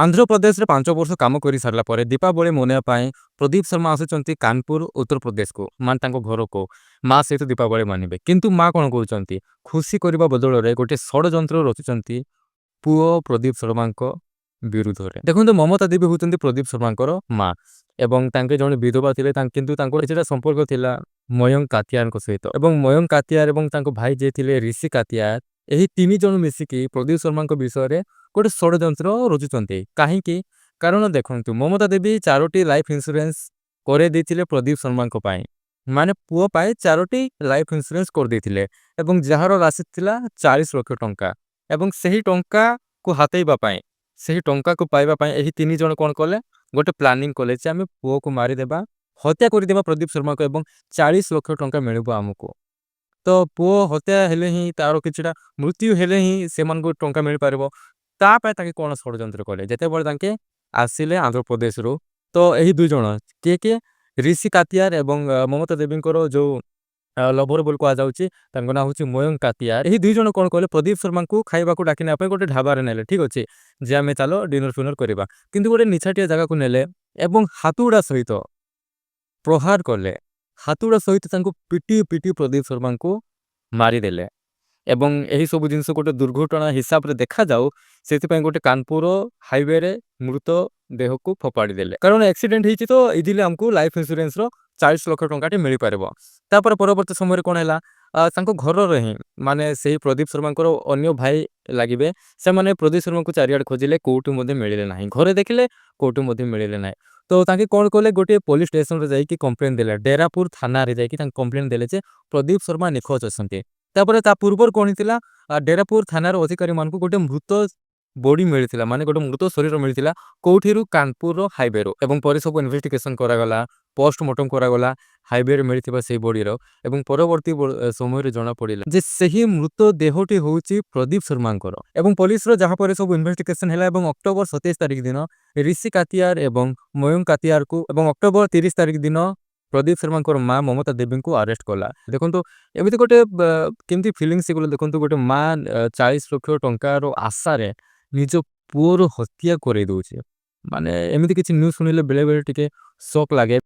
ଆନ୍ଧ୍ରପ୍ରଦେଶରେ 5 ବର୍ଷ କାମ କରିସାରିଲା ପରେ ଦୀପାବଳି ମନାଇବା ପାଇଁ ପ୍ରଦୀପ ଶର୍ମା ଆସୁଛନ୍ତି କାନପୁର, ଉତ୍ତରପ୍ରଦେଶକୁ, ମାନେ ତାଙ୍କ ଘରକୁ। ମା ସହିତ ଦୀପାବଳି ମାନିବେ। କିନ୍ତୁ ମା କ'ଣ କରୁଛନ୍ତି? ଖୁସି କରିବା ବଦଳରେ ଗୋଟେ ଷଡ଼ଯନ୍ତ୍ର ରଚୁଛନ୍ତି ପୁଅ ପ୍ରଦୀପ ଶର୍ମାଙ୍କ ବିରୁଦ୍ଧରେ। ଦେଖନ୍ତୁ, ମମତା ଦେବୀ ହେଉଛନ୍ତି ପ୍ରଦୀପ ଶର୍ମାଙ୍କର ମା ଏବଂ ତାଙ୍କେ ଜଣେ ବିଧବା ଥିଲେ। କିନ୍ତୁ ତାଙ୍କର କିଛିଟା ସମ୍ପର୍କ ଥିଲା ମୟଙ୍କ କାତିଆରଙ୍କ ସହିତ ଏବଂ ମୟଙ୍କ କାତିଆର ଏବଂ ତାଙ୍କ ଭାଇ ଯିଏ ଥିଲେ ଋଷି କାତିଆର, ଏହି ତିନି ଜଣ ମିଶିକି ପ୍ରଦୀପ ଶର୍ମାଙ୍କ ବିଷୟରେ ଗୋଟେ ଷଡ଼ଯନ୍ତ୍ର ରଚୁଛନ୍ତି। କାହିଁକି? କାରଣ ଦେଖନ୍ତୁ, ମମତା ଦେବୀ ଚାରୋଟି ଲାଇଫ୍ ଇନ୍ସୁରାନ୍ସ କରେଇ ଦେଇଥିଲେ ପ୍ରଦୀପ ଶର୍ମାଙ୍କ ପାଇଁ, ମାନେ ପୁଅ ପାଇଁ ଚାରୋଟି ଲାଇଫ୍ ଇନ୍ସୁରାନ୍ସ କରିଦେଇଥିଲେ ଏବଂ ଯାହାର ରାଶି ଥିଲା 40 ଲକ୍ଷ ଟଙ୍କା। ଏବଂ ସେହି ଟଙ୍କାକୁ ହାତେଇବା ପାଇଁ, ସେହି ଟଙ୍କାକୁ ପାଇବା ପାଇଁ ଏହି ତିନି ଜଣ କ'ଣ କଲେ? ଗୋଟେ ପ୍ଲାନିଂ କଲେ ଯେ ଆମେ ପୁଅକୁ ମାରିଦେବା, ହତ୍ୟା କରିଦେବା ପ୍ରଦୀପ ଶର୍ମାକୁ ଏବଂ 40 ଲକ୍ଷ ଟଙ୍କା ମିଳିବ ଆମକୁ। ତ ପୁଅ ହତ୍ୟା ହେଲେ ହିଁ, ତାର କିଛିଟା ମୃତ୍ୟୁ ହେଲେ ହିଁ ସେମାନଙ୍କୁ ଟଙ୍କା ମିଳିପାରିବ। ତା ପାଇଁ ତାଙ୍କେ କ'ଣ ଷଡ଼ଯନ୍ତ୍ର କଲେ? ଯେତେବେଳେ ତାଙ୍କେ ଆସିଲେ ଆନ୍ଧ୍ରପ୍ରଦେଶରୁ, ତ ଏହି ଦୁଇ ଜଣ କିଏ କିଏ, ଋଷି କାତିଆର ଏବଂ ମମତା ଦେବୀଙ୍କର ଯୋଉ ଲଭର ବୋଲି କୁହାଯାଉଛି, ତାଙ୍କ ନାଁ ହେଉଛି ମୟଙ୍କ କାତିଆର। ଏହି ଦୁଇ ଜଣ କ'ଣ କଲେ? ପ୍ରଦୀପ ଶର୍ମାଙ୍କୁ ଖାଇବାକୁ ଡାକି ନେବା ପାଇଁ ଗୋଟେ ଢାବାରେ ନେଲେ, ଠିକ୍ ଅଛି, ଯେ ଆମେ ଚାଲ ଡିନର ଫିନର କରିବା। କିନ୍ତୁ ଗୋଟେ ନିଛାଟିଆ ଜାଗାକୁ ନେଲେ ଏବଂ ହାତୁଡ଼ା ସହିତ ପ୍ରହାର କଲେ। ହାତୁଡ଼ା ସହିତ ତାଙ୍କୁ ପିଟି ପିଟି ପ୍ରଦୀପ ଶର୍ମାଙ୍କୁ ମାରିଦେଲେ ଏବଂ ଏହି ସବୁ ଜିନିଷ ଗୋଟେ ଦୁର୍ଘଟଣା ହିସାବରେ ଦେଖାଯାଉ, ସେଥିପାଇଁ ଗୋଟେ କାନପୁର ହାଇୱେରେ ମୃତ ଦେହକୁ ଫୋପାଡ଼ି ଦେଲେ। କାରଣ ଆକ୍ସିଡେଣ୍ଟ ହେଇଛି ତ ଇଜିଲି ଆମକୁ ଲାଇଫ୍ ଇନ୍ସୁରାନ୍ସର 40 ଲକ୍ଷ ଟଙ୍କାଟି ମିଳିପାରିବ। ତାପରେ ପରବର୍ତ୍ତୀ ସମୟରେ କ'ଣ ହେଲା? ତାଙ୍କ ଘରର ହିଁ, ମାନେ ସେଇ ପ୍ରଦୀପ ଶର୍ମାଙ୍କର ଅନ୍ୟ ଭାଇ ଲାଗିବେ, ସେମାନେ ପ୍ରଦୀପ ଶର୍ମାଙ୍କୁ ଚାରିଆଡ଼େ ଖୋଜିଲେ, କୋଉଠି ମଧ୍ୟ ମିଳିଲେ ନାହିଁ। ଘରେ ଦେଖିଲେ, କୋଉଠି ମଧ୍ୟ ମିଳିଲେ ନାହିଁ। ତ ତାଙ୍କେ କ'ଣ କଲେ? ଗୋଟିଏ ପୋଲିସ ଷ୍ଟେସନରେ ଯାଇକି କମ୍ପ୍ଲେନ୍ ଦେଲେ। ଡେରାପୁର ଥାନାରେ ଯାଇକି ତାଙ୍କୁ କମ୍ପ୍ଲେନ୍ ଦେଲେ ଯେ ପ୍ରଦୀପ ଶର୍ମା ନିଖୋଜ ଅଛନ୍ତି। ତାପରେ ତା ପୂର୍ବରୁ କ'ଣ ହେଇଥିଲା? ଡେରାପୁର ଥାନାର ଅଧିକାରୀମାନଙ୍କୁ ଗୋଟେ ମୃତ ବଡି ମିଳିଥିଲା, ମାନେ ଗୋଟେ ମୃତ ଶରୀର ମିଳିଥିଲା। କୋଉଠିରୁ? କାନପୁରର ହାଇୱେରୁ। ଏବଂ ପରେ ସବୁ ଇନଭେଷ୍ଟିଗେସନ କରାଗଲା, ପୋଷ୍ଟମର୍ଟମ କରାଗଲା ହାଇୱେରେ ମିଳିଥିବା ସେଇ ବଡିର ଏବଂ ପରବର୍ତ୍ତୀ ସମୟରେ ଜଣା ପଡ଼ିଲା ଯେ ସେହି ମୃତ ଦେହଟି ହେଉଛି ପ୍ରଦୀପ ଶର୍ମାଙ୍କର। ଏବଂ ପୋଲିସର ଯାହା ପରେ ସବୁ ଇନଭେଷ୍ଟିଗେସନ ହେଲା ଏବଂ ଅକ୍ଟୋବର 27 ତାରିଖ ଦିନ ଋଷି କାତିଆର ଏବଂ ମୟଙ୍କ କାତିଆରକୁ ଏବଂ ଅକ୍ଟୋବର 30 ତାରିଖ ଦିନ ପ୍ରଦୀପ ଶର୍ମାଙ୍କର ମା ମମତା ଦେବୀଙ୍କୁ ଆରେଷ୍ଟ କଲା। ଦେଖନ୍ତୁ, ଏମିତି ଗୋଟେ କେମିତି ଫିଲିଙ୍ଗସ୍ ସେଗୁଡ଼ା। ଦେଖନ୍ତୁ, ଗୋଟେ ମା 40 ଲକ୍ଷ ଟଙ୍କାର ଆଶାରେ ନିଜ ପୁଅର ହତ୍ୟା କରେଇ ଦଉଛି। ମାନେ ଏମିତି କିଛି ନ୍ୟୁଜ୍ ଶୁଣିଲେ ବେଳେ ବେଳେ ଟିକେ ଶକ୍ ଲାଗେ।